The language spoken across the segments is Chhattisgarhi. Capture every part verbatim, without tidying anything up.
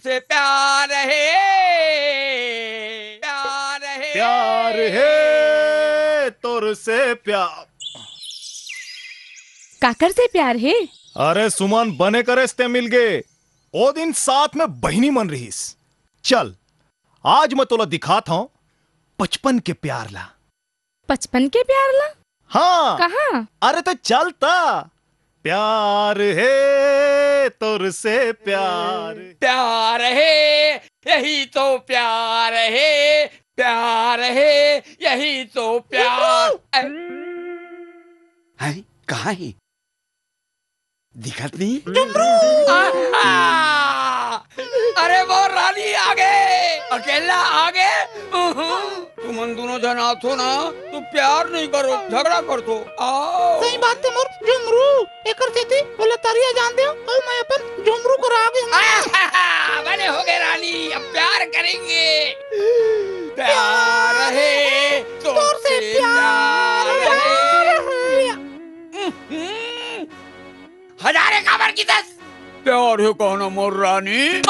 से प्यार हे, प्यार हे। प्यार हे तोर से प्यार। काकर से प्यार हे? अरे सुमन, बने करेस ते मिल गे। ओ दिन साथ में बहिनी मन रहिस। चल, आज मैं तोला दिखात हूँ बचपन के प्यार ला। बचपन के प्यार ला? हाँ। कहाँ? अरे तो चल ता। प्यार हे तोर से प्यार। प्यार हे, यही तो प्यार हे। प्यार हे, यही तो प्यार। हैं? कहाँ हे? दिखत नहीं? आहा! अरे वो रानी आगे, अकेला आगे। उहुं। तुमन दोनों झन आथो ना, तो प्यार नहीं करो, झगड़ा करथो। आओ। सही बात हे मोर झुमरू। एकर सेती ओला तरिया जान दे, अउ मैं अपन झुमरू करा आगे हूँ। आहा! बने हो गए रानी, अब प्यार करेंगे। प्यार हे, तोर से प्यार हे। उहुं। हजारे काबर किथस? प्यार हे कहना मोर रानी।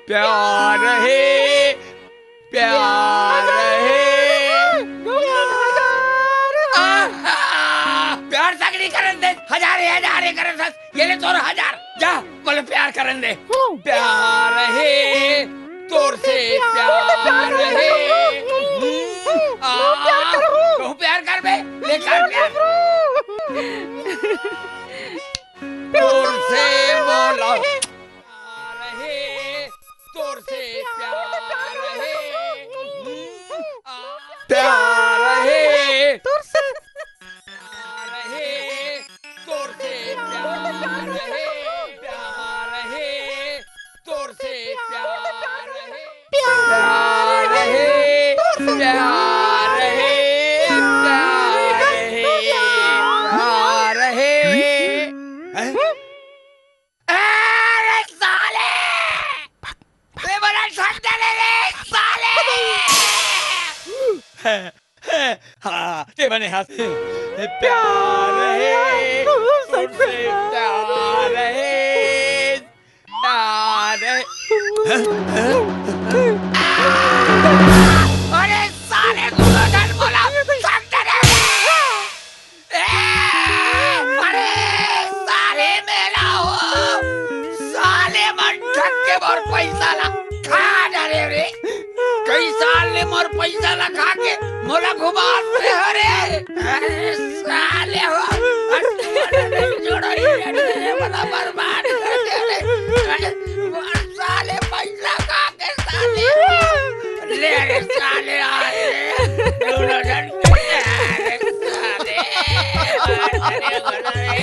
प्यार हे, प्यार हे। आहा! प्यार सगरी करन दे, हजारे, हजारे करन दे। ये ले तोर हजार, जा, बोले प्यार करन दे। प्यार हे, तोर से प्यार हे। हम्म, आ, कहूँ प्यार कर बे, ले कर प्यार। तोर से बोला प्यार हे, तोर से प्यार हे। प्यार हे, तोर से प्यार हे, तोर से प्यार हे, प्यार हे, तोर से प्यार हे। प्यार हे, प्यार हे, प्यार हे, प्यार हे। हैं? अरे साले! ये बड़ा ठंडा ले रे, साले! हाँ, ते बने हाथ। प्यार हे, तोर से प्यार हे। अरे, अरे साले, तू तो डर बोला, समझ नहीं। ए, अरे साले मेला हो, साले मन ठग के मोर पैसा ला खा डरे रे। कई साल ले मोर पैसा ला खा के मोला घुमात रहे हो रे। अरे साले हो, अरे छोड़ो ये, ये वाला बर्बाद कर दे रे। अरे साले पैसा खा के साले। ले रे साले, आ रे। दोनों जन के, अरे साले। अरे बड़ा रे।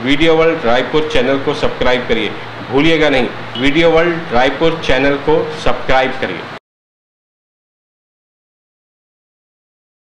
वीडियो वर्ल्ड रायपुर चैनल को सब्सक्राइब करिए, भूलिएगा नहीं, वीडियो वर्ल्ड रायपुर चैनल को सब्सक्राइब करिए।